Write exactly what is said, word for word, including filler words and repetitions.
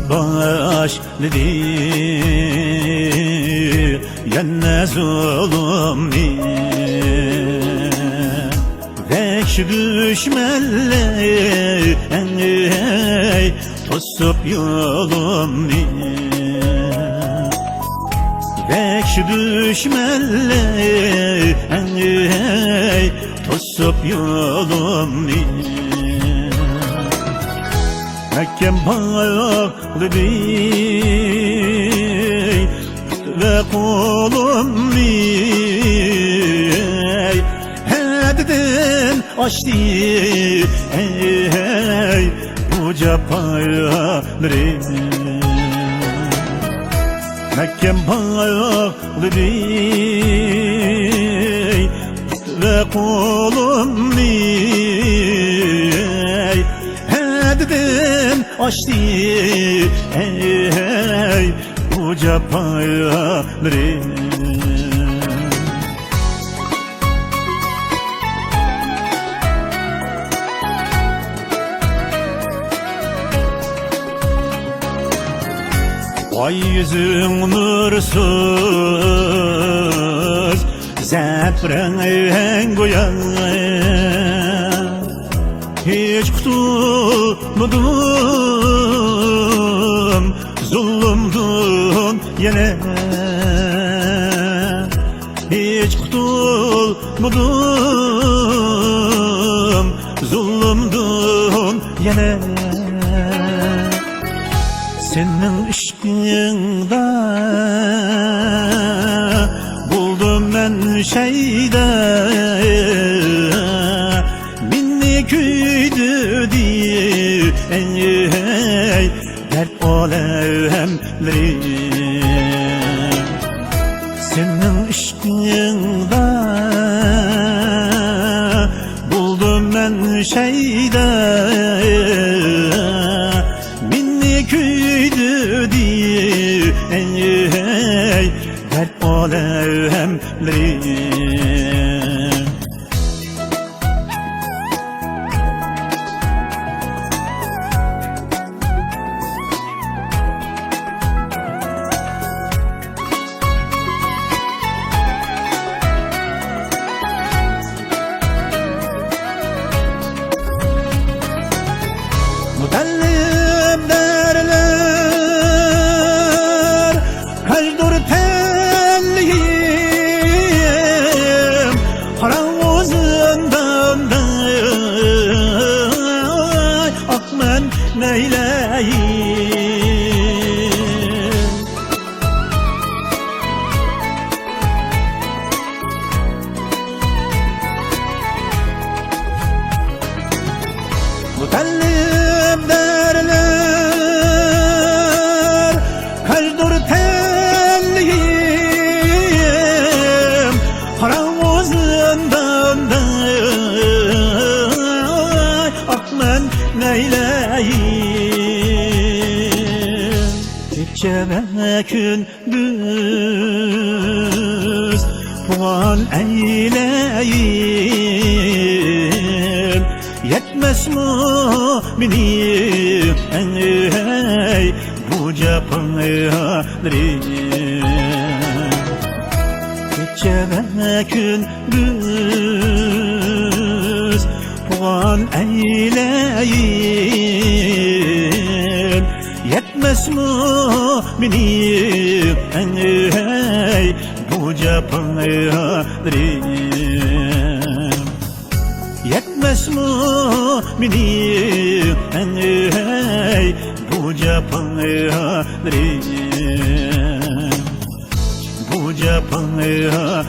باشلىدى يەنە زۇلۇمنى. ۋەھشىي دۈشمەنلەر توسۇپ يولۇمنى. ۋەھشىي دۈشمەنلەر توسۇپ يولۇمنى. مەھكەم باغلىدى پۇت ۋە قولۇمنى. ھەددىدىن ئاشتى ئەي بۇ جاپالىرىم. مەھكەم باغلىدى پۇت ۋە قولۇمنى. ھەددىدىن ئاشتى ئەي بۇ جاپالىرىم. ۋاي يۈزۈڭ نۇرسىز، زەپرەڭ گويا. ھېچ قۇتۇلمىدىم زۇلۇمدىن يەنە. ھېچ قۇتۇلمىدىم زۇلۇمدىن يەنە. سېنىڭ ئىشقىڭدا بولدۇم مەن شەيدا. مېنى كۆيدۈردى ئەي دەرد ئالەملىرىم. سېنىڭ ئىشقىڭدا بولدۇم مەن شەيدا. مېنى كۆيدۈردى ئەي دەرد ئالەملىرىم. مۇتەللىپ دەرلەر كاجدۇر تەللىيىم، قاراڭغۇ زىنداندا ئاقمەن نەيلەيىم. مۇتەللىپ دەرلەر كاجدۇر تەللىيىم، قاراڭغۇ زىنداندا ئاقمەن نەيلەيىم. كېچە ۋە كۈن گۈز پۇغان ئەيلەيىم، يەتمەسمۇ مېنى ئەي بۇ جاپالىرىم. كېچە ۋە كۈن گۈز پۇغان ئەيلەيىم، يەتمەسمۇ مېنى ئەي بۇ جاپالىرىم. يەتمەسمۇ مېنى ئەي بۇ جاپالىرىم. بۇ جاپالىرىم.